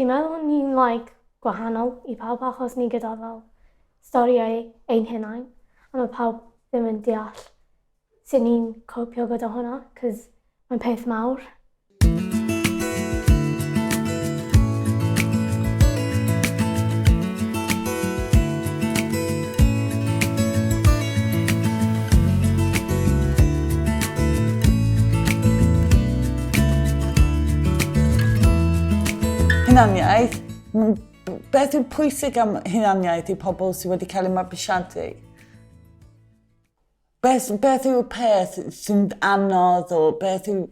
Dwi'n meddwl ni'n like gwahanol i pawb achos ni gyda fel storïau ein hunain a mae pawb ddim yn deall sut ni'n copio gyda hwnna 'cos mae'n peth mawr. Hunaniaeth. Beth yw pwysig am hunaniaeth i pobl sydd wedi cael eu mabwysiadu? Beth, beth yw'r peth sy'n anodd o beth yw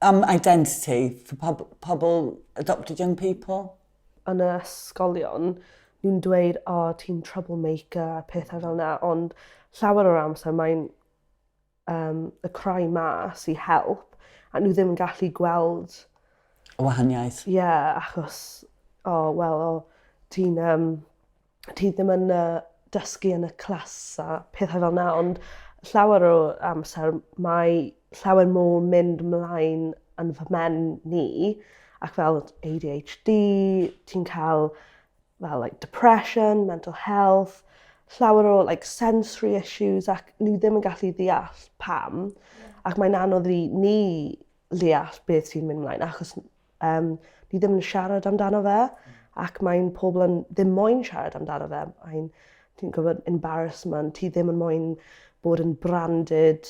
am identity for pob, pobl adopted young people? Yn y ysgolion, nhw'n dweud, o, oh, ti'n troublemaker a pethau fel yna, ond llawer o'r amser mae'n um, y cry mas i help, a nhw ddim yn gallu gweld... Y wahaniaeth. Ie, yeah, achos, o, oh, wel, o, oh, ti'n um, ti ddim yn uh, dysgu yn y clas a pethau fel 'na, ond llawer o amser mae llawer mwy mynd mlaen yn fy mhen ni, ac fel ADHD, ti'n cael fel like, depression, mental health, llawer o like, sensory issues ac nhw ddim yn gallu ddeall pam. Ac mae'n anodd i ni ddeall beth sy'n mynd mlaen achos Um, ni ddim yn siarad amdano fe, ac mae'n pobl yn ddim moyn siarad amdano fe. Mae'n, ti'n gwybod, embarrassment, ti ddim yn moyn bod yn branded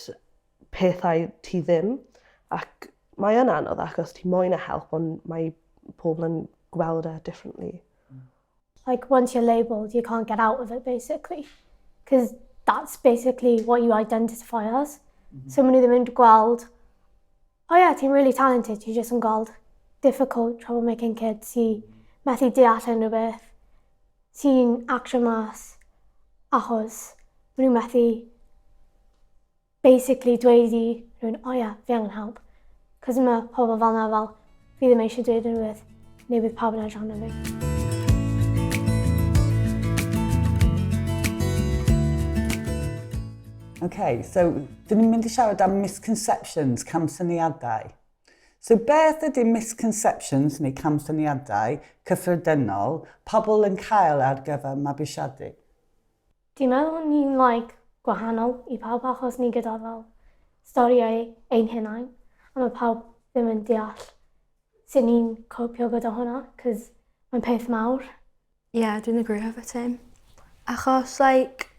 pethau ti ddim. Ac mae yn anodd achos ti moyn y help, ond mae pobl yn gweld e differently. Like, once you're labelled, you can't get out of it, basically. Because that's basically what you identify as. So maen nhw ddim yn gweld, oh yeah, ti'n really talented, ti jyst yn gweld difficult, troublemaking kid sy methu deall unrhyw beth, sy'n actio mas achos maen nhw methu basically dweud i rhywun, oh yeah, fi angen help. Cos mae pobl fel yna fel, fi ddim eisiau dweud unrhyw beth, neu bydd pawb yn edrych arno fi. OK, so dyn ni'n mynd i siarad am misconceptions, camsyniadau. So beth ydy misconceptions neu camsyniadau cyffredinol pobl yn cael ar gyfer mabwysiadu? Dwi'n meddwl ni'n like gwahanol i pawb achos ni gyda fel storïau ein hunain a mae pawb ddim yn deall sut ni'n copio gyda hwnna 'cos mae'n peth mawr. Ie, yeah, dwi'n agree efo ti. Achos, like,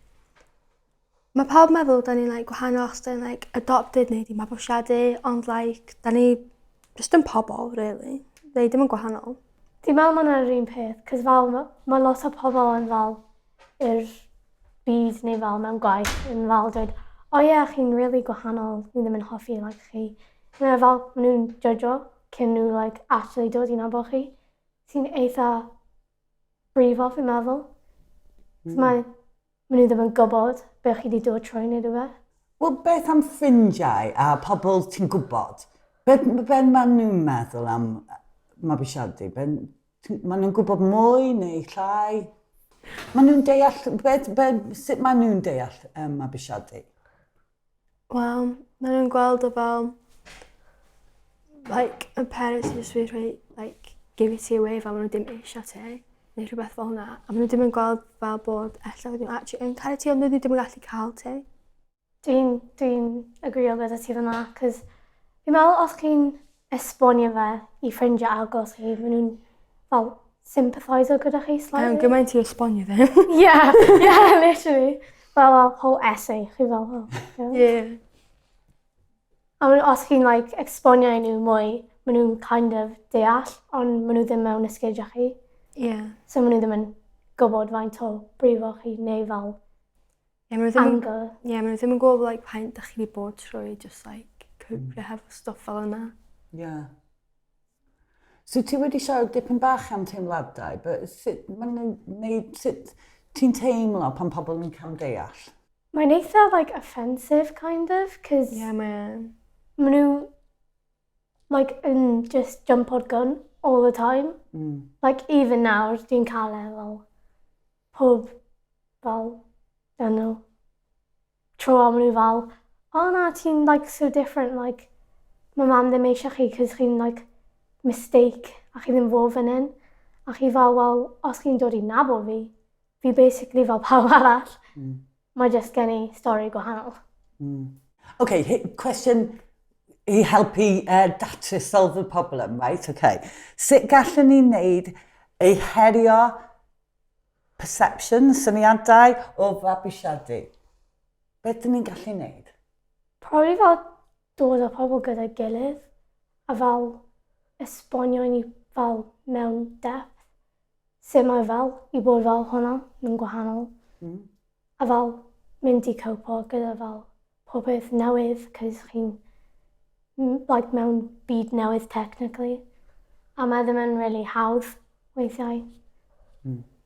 mae pawb meddwl da ni'n like, gwahanol achos da ni'n like, adopted neu di mabwysiadu, ond like, da ni just yn pobl, really. Neu dim yn gwahanol. Dwi'n meddwl mae hwnna'n yr un peth, cos fel ma' ma' lot o pobl yn fel i'r byd neu fel mewn gwaith yn fel dweud, o oh, ie, yeah, chi'n really gwahanol, ni ddim yn hoffi like, chi. Mae fel, maen nhw'n judgo cyn nhw like, actually dod i nabod chi. Sy'n eitha brifo, fi'n meddwl. Mae, maen nhw ddim yn gwybod beth chi wedi dod trwy neu rhywbeth. Wel, beth am ffrindiau a pobl ti'n gwybod? Beth, be maen nhw'n meddwl am mabwysiadu? Be, maen nhw'n gwybod mwy neu llai? Maen nhw'n deall, beth, be, sut maen nhw'n deall um, mabwysiadu? Wel, maen nhw'n gweld o fel, like, y parents yn just wedi rhoi, like, give it away fel maen nhw ddim eisiau ti, neu rhywbeth fel hwnna. A maen nhw ddim yn gweld fel bod ella nhw actually yn caru ti, ond nhw ddim yn gallu cael ti. Dwi'n dwi agreeio gyda ti fyna, cos fi'n meddwl os chi'n esbonio fe i ffrindiau agos chi, maen nhw'n fel sympathiso gyda chi slightly. Um, gymaint i esbonio fe. yeah, yeah, literally. Fel, fel whole essay, chi fel, oh. Yeah. yeah. A maen, os chi'n like, esbonio i nhw mwy, maen nhw'n kind of deall, ond maen nhw ddim mewn esgidiau chi. Yeah. So maen nhw ddim yn gwybod faint o brifo chi neu fel Yeah, maen nhw ddim, anger. Yeah, maen nhw ddim yn gwybod like, paint da chi wedi bod trwy just like copio mm. hefo stwff fel yna. Yeah. So ti wedi siarad dipyn bach am teimladau, but sut maen nhw'n neud, sut ti'n teimlo pan pobl yn camdeall? Mae'n eitha like offensive kind of, cos yeah, mae'n... Maen nhw like yn just jump o'r gun all the time. Like even nawr, dwi'n cael e fel pob fel, I don't know, tro a maen nhw fel, oh na, ti'n like so different, like, mae mam ddim eisiau chi cos chi'n like mistake a chi ddim fod fan hyn. A chi fel, wel, os chi'n dod i nabod fi, fi basically fel pawb arall. Mae just gen i stori gwahanol. OK, cwestiwn i helpu datrys, solve the problem, right? OK. Sut gallwn ni wneud ei herio perception, syniadau o fabwysiadu? Beth dyn ni'n gallu wneud? Probably fel dod â pobl gyda'i gilydd a fel esbonio i ni fel mewn depth sut mae fel i bod fel hwnna yn gwahanol. A fel mynd i copo gyda fel popeth newydd, cos chi'n like, mewn byd newydd technically. A mae ddim yn really hawdd weithiau.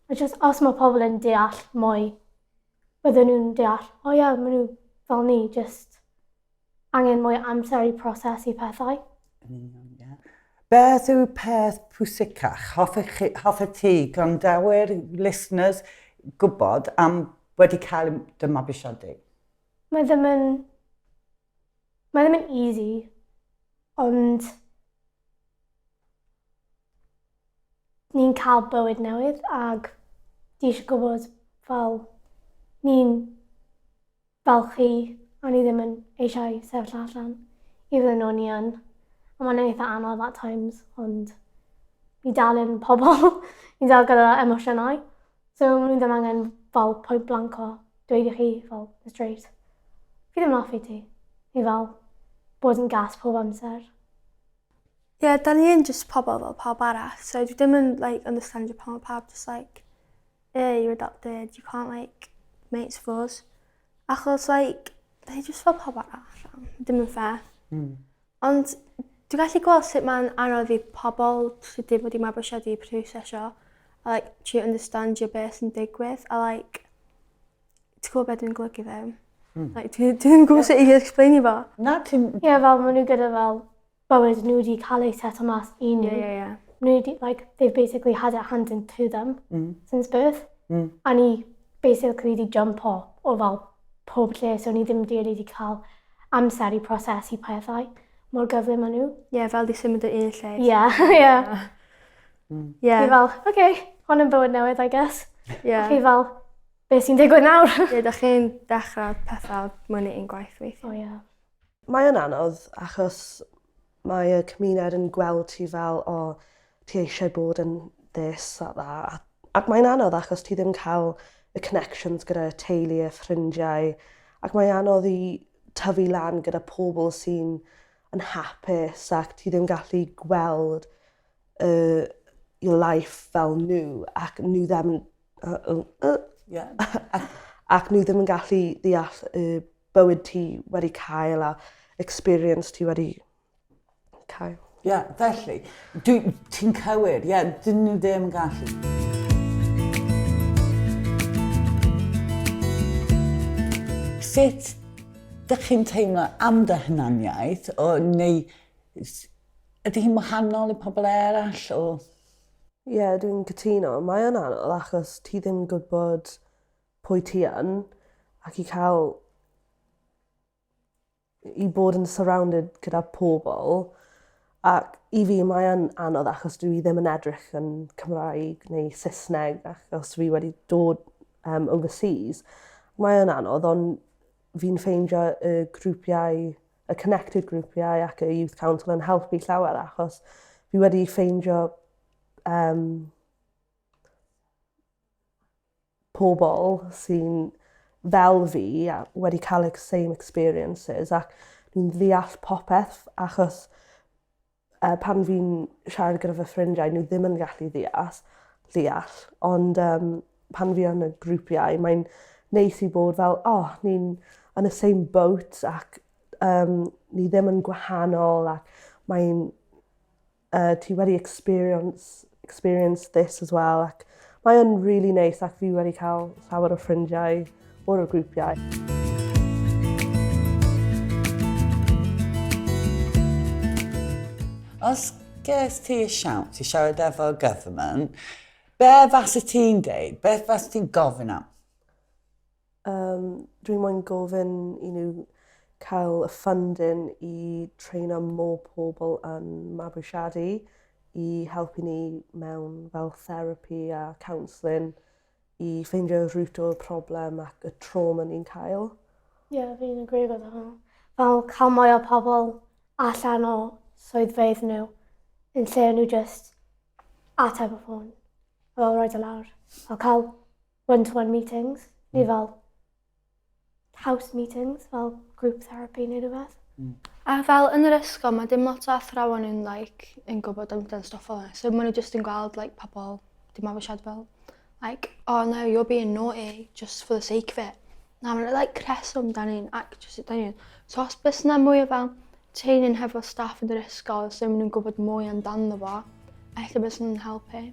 A just os mae pobl yn deall mwy, bydden nhw'n deall, o oh, ie, yeah, maen nhw fel ni, just angen mwy o amser i prosesu pethau. Yn union, ie. Beth yw peth pwysicach hoffech ti gwrandawyr, listeners, gwybod am wedi cael dy mabwysiadu? Mae ddim yn easy, ond ni'n cael bywyd newydd ac di eisiau gwybod fel ni'n fel chi a ni ddim yn eisiau sefyll allan, even though ni yn. A mae'n eitha anodd at times, ond ni dal yn pobl, ni dal gyda emosiynau. So maen nhw ddim angen fel point blank o dweud i chi fel straight, "Fi ddim yn hoffi ti." Ni fel bod yn gas pob amser. Ie, yeah, da ni yn just pobl fel pawb arall. So dwi ddim yn like, understandio pan mae pawb just like, "Yeah, you're adopted, you can't like mates with us." Achos like, da ni just fel pawb arall. Ddim yn fair. Ond dwi'n gallu gweld sut mae'n anodd i pobl sydd ddim wedi mabwysiadu prosesio a like, trio understandio beth sy'n digwydd a like, ti'n gwybod beth dwi'n golygu fe? Like, dwi ddim yn gwybod sut i explainio fo. Na, ti'n. Ie, yeah, fel maen nhw gyda fel bywyd nhw wedi cael ei set mas i nhw. Ie, ie, ie. Nhw wedi, like, they've basically had it handed to them since birth. A ni basically wedi jumpo o fel pob lle, so ni ddim really wedi cael amser i prosesu pethau mor gyflym â nhw. Ie, yeah, fel di symud o un lle. Ie. Ie. Fi fel, oce, okay, hwn yn bywyd newydd, I guess. Fi fel, beth sy'n digwydd nawr? Ie, da chi'n dechrau pethau mwy na un gwaith weithiau. O ie. Mae yn anodd achos mae y cymuned yn gweld ti fel, o, ti eisiau bod yn this a that. Ac mae'n anodd achos ti ddim cael y connections gyda teulu a ffrindiau. Ac mae'n anodd i tyfu lan gyda pobl sy'n yn hapus ac ti ddim gallu gweld your life fel nhw ac nhw ddim yn ac nhw ddim yn gallu ddeall y bywyd ti wedi cael a experience ti wedi cael. Ie, yeah, felly, ti'n cywir, ie, yeah, dyn nhw ddim yn gallu. Sut dych chi'n teimlo am dy hunaniaeth, o, neu ydy hi'n wahanol i pobl eraill? O? Ie, yeah, dwi'n cytuno. Mae yn anodd achos ti ddim yn gwybod pwy ti yn ac i cael i bod yn surrounded gyda pobl ac i fi mae yn anodd achos dwi ddim yn edrych yn Cymraeg neu Saesneg achos fi wedi dod overseas. Mae yn anodd ond fi'n ffeindio y grwpiau, y connected grwpiau ac y Youth Council yn helpu llawer achos fi wedi ffeindio pobl sy'n fel fi a wedi cael y same experiences ac nhw'n ddeall popeth achos pan fi'n siarad gyda fy ffrindiau nhw ddim yn gallu deall ond pan fi yn y grwpiau mae'n neis i bod fel, oh, ni'n yn y same boat ac ni ddim yn gwahanol ac mae'n ti wedi experience this as well ac mae yn really neis ac fi wedi cael llawer o ffrindiau o'r grwpiau. Os ges ti y siawns i siarad efo government, be fasa ti'n deud? Beth fasa ti'n gofyn am? Dwi'n moyn gofyn i nhw cael y funding i traino more pobl yn mabwysiadu. i helpu ni mewn fel therapi a counselling i ffeindio root o'r problem ac y trauma ni'n cael. Ie, yeah, fi'n agree gyda hwnna. Fel cael mwy o pobl allan o swyddfeydd nhw yn lle nhw just ateb y ffôn. Fel rhoid e lawr. Fel cael one-to-one meetings, neu fel house meetings, fel group therapy neu rhywbeth. A fel yn yr ysgol mae dim lot o athrawon yn like, yn gwybod amdan stwff fel yna. So maen nhw just yn gweld like, pobl 'di mabwysiadu fel like, "Oh no, you're being naughty just for the sake of it." Na, mae'n like rheswm da ni'n actio sut da ni'n. So os bys na mwy o fel training hefo staff yn yr ysgol so maen nhw'n gwybod mwy amdano fo, ella bys nhw'n helpu.